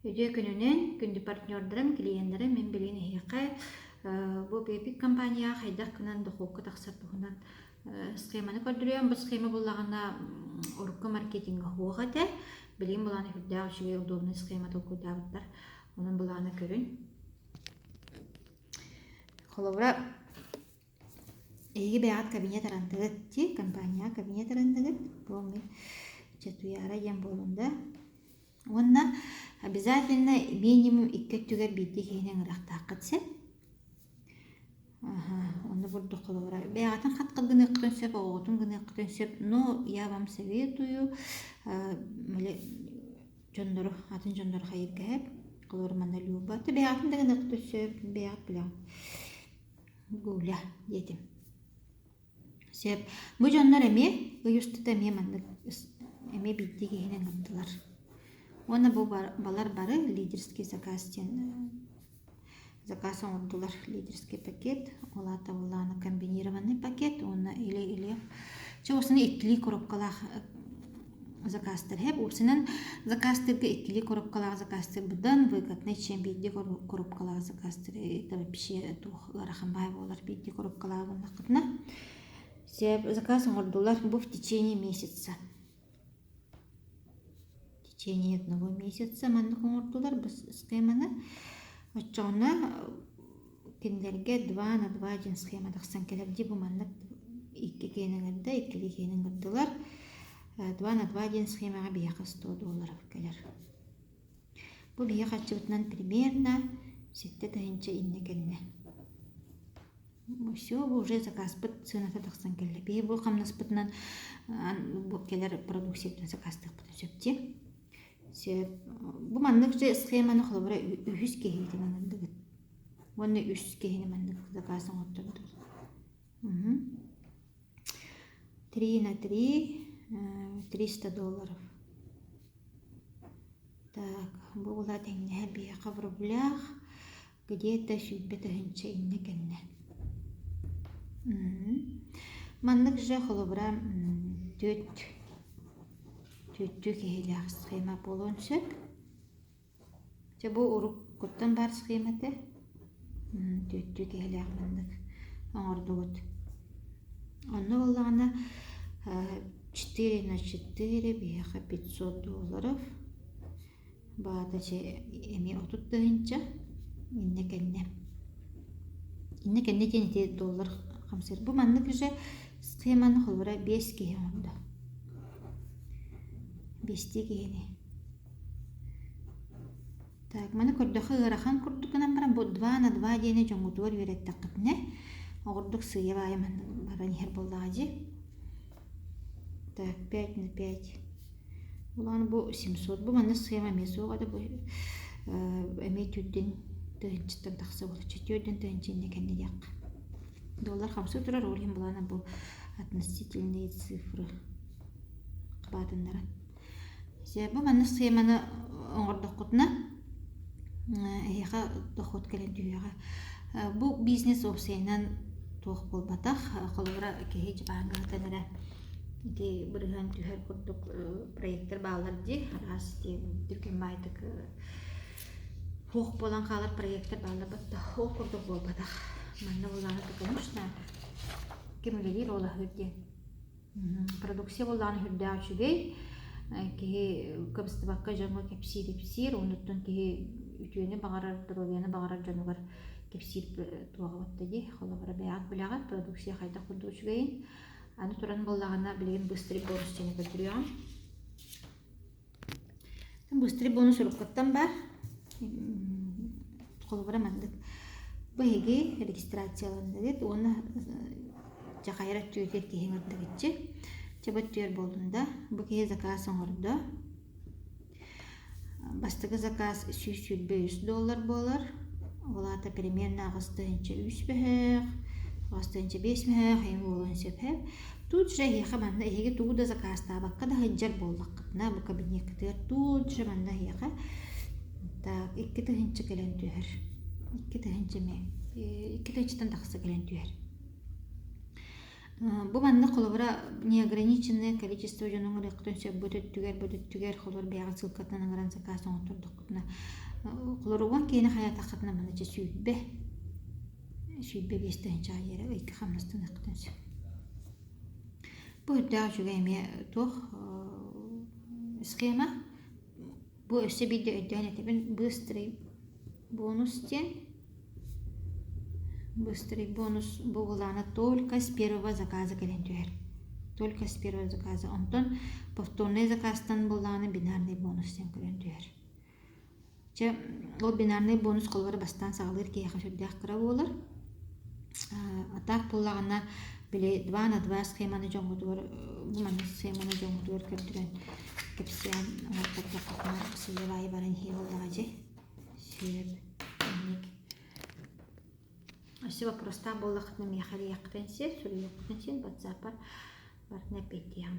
Үтүө күнүнэн, күндү партнердарым, клиеннэрим, мин билигин эһиэхэ бу Пепик компанияҕа хайдах гынан дохуокка тахсар туһунан схеманы көрдөрүөм. Бу схема буллаҕына урукку маркетиҥҥа суох этэ. Билигин былааны сүрдээх үчүгэй удобный схема толкуйдаабыттар. Онон былааны көрүн. Холобура, Эһиги бэйэҕит кабинет арандыгыт дии, компанияҕа кабинет арандыгыт. Бу мин Чатуяра диэн буоллум да. Уонна обязательно минимум икки өттүгэр биирдии киһини ыҥырыахтааххыт син. Аха, онно бурдук холобура. Бэйэҕитин хат-хат гыныаххытын сөп, оҕоҕутун гыныаххытын сөп. Но я вам советую дьоннору, атын дьоннору хайыргаһып, холобура манна Люба, бэйэҕитин да гыныаххытын сөп, бэйэҕит билэҕит. Гуля диэтим. Сөп. Бу дьоннор эмиэ ый устата эмиэ маннык эмиэ биирдии киһини ыҥырдылар. Уонна бу балар бары лидерский заказ диэн заказ оҥордулар. Лидерский пакет, ол аата буоллаҕына комбинированный пакет уонна или или чэ уопсайынан иккилии коробкалаах заказтар иһэ. Уопсайынан заказтарга иккилии коробкалаах заказтар быдан выгоднай, чем биирдии коробкалаах заказтар это вообще туох ыарахан баай буолар биирдии коробкалаах гыннаххытына. Сөп, заказ оҥордулар бу в течение месяца. В течение одного месяца маннык оҥордулар бу схеманы. Оччоҕуна кинилэргэ два на два диэн схема тахсан кэлэр дии бу маннык икки киһини ыҥырда, иккилии киһини ыҥырдылар. Два на два диэн схемаҕа биһиэхэ 100 долларов кэлэр. Бу биһиэхэ харчыбытынан примерно 7 тыһыынча иннэ кэннэ. Все, бу уже заказпыт сыаната тахсан кэллэ. Биһи бу хамнаспытынан бу кэлэр продукциябытын заказтыахпытын сөп дии. Сөп. Бу маннык же схеманы холобура үһүс киһитин ыҥырдыгыт. Уонна үс киһини маннык заказ оҥоттордубут. Три на три, 300 долларов. Так, бу була тэҥнэһэр биһиэхэ в рублях где-то 20 тыһыынча иннэ кэннэ. Маннык же холобура түөрт түөртүү киһилээх схема буолуон сөп. Дьэ бу уруккуттан баар схема этэ. Түөртүү киһилээх маннык оҥордубут. Онно буоллаҕына четыре на четыре биһиэхэ 500 долларов. Баата чэ эмиэ 30 тыһыынча иннэ кэннэ. Иннэ кэннэ диэн ити доллар хамсыыр. Бу маннык же схеманы холобура биэс киһи оҥордо. Биэстии киһини. Так, маны көрдөххө ыарахан курдук гынан баран, бу два на два диэни дьоҥҥутугар үөрэттэххитинэ, оҕурдук сыыйа-баайа маннык баран иһэр буоллаҕа дии. Так, пять на пять. Улахан бу 700. Бу манна схема эмиэ суох этэ. Бу эмиэ төрдүн тыһыынчаттан тахса буолаччы. Төрдүн тыһыынча иннэ кэннэ диэххэ. Доллар хамсыы турар, ол иһин былаана бу относительные цифры хабаатыннаран. Бу маннык схеманы оҥордоххутуна эһиэхэ дохуот кэлэн түһүөҕэ. Бу бизнес уопсайынан туох буолбатах. Холобура, киһи дьыбааҥҥа сытан эрэ ити бырыһыан түһэр курдук проектар бааллар дии. Араас түргэн баайдык суох буолан хаалар проектар бааллар батта ол курдук буолбатах. Манна буоллаҕына, конечно, ким үлэлиир ол аһыыр диэн. Продукция буоллаҕына сүрдээх үчүгэй, киһи кыбыстыбакка дьоҥҥо кэпсиир-ипсиир, оннуттан киһи үтүөнү баҕарар, доруобуйаны баҕарар дьонугар кэпсиир туоҕа батта дии. Холобура, бэйэҕит билэҕит, продукция хайдах курдук үчүгэйин. Аны туран буоллаҕына, билигин быстрый бонус диэни көрдөрүөҕүм. Быстрый бонус уруккуттан баар. Холобура маннык. Бу эһиги регистрацияланныгыт уонна дьахайар өттүгүтүгэр киһи ыҥырдыгытчы. Чэ бу өттүгэр буоллун да. Бу киһи заказ оҥордо. Бастакы заказ 123 доллар буолар. Ол аата примерно 8 3 мөһөөх, 8 5 мөһөөх эҥин буолуон сөп. Тут же эһиэхэ манна эһиги тугу да заказтаабакка да сылдьар буоллаххытына, бу кабинеккытыгар тут же манна эһиэхэ так 2000 кэлэн түһэр. 2000 эмиэ 2000-тан тахса кэлэн түһэр. Бу манна холобура неограниченное количество дьону ыҥырыаххытын сөп бу өттүгэр, бу өттүгэр холобур бэйэҕит ссылкатынан ыҥыран заказ оҥоттордоххутуна. Холоругун киһини хайаатаххытына маны чэ 20 25 тыһыынчаҕа диэри ыйга хамнастаныаххытын сөп. Бу үрдээх үчүгэй эмиэ туох схема. Бу өссө биирдэ өйдөөн этэбин быстрый бонус диэн. Быстрый бонус бу былаана только с первого заказа кэлэн түһэр. Только с первого заказа. Онтон повторный заказтан былаана бинарный бонус диэн кэлэн түһэр. Чэ, ол бинарный бонус холобура бастаан саҕалыыр киһиэхэ сүрдээх кыра буолар. А так буоллаҕына, били 2 на 2 схеманы дьоҥҥутугар бу маннык схеманы дьоҥҥутугар көрдөрөн кэпсээн оҥортордоххутуна сыыйа-баайы баран иһиэ буоллаҕа дьэ. Сүөп, инник. Өссө вопростаах буоллаххытына миэхэ эрийиэххитин син, суруйуоххутун син, ватсаппар барытын эппиэттиэҕим.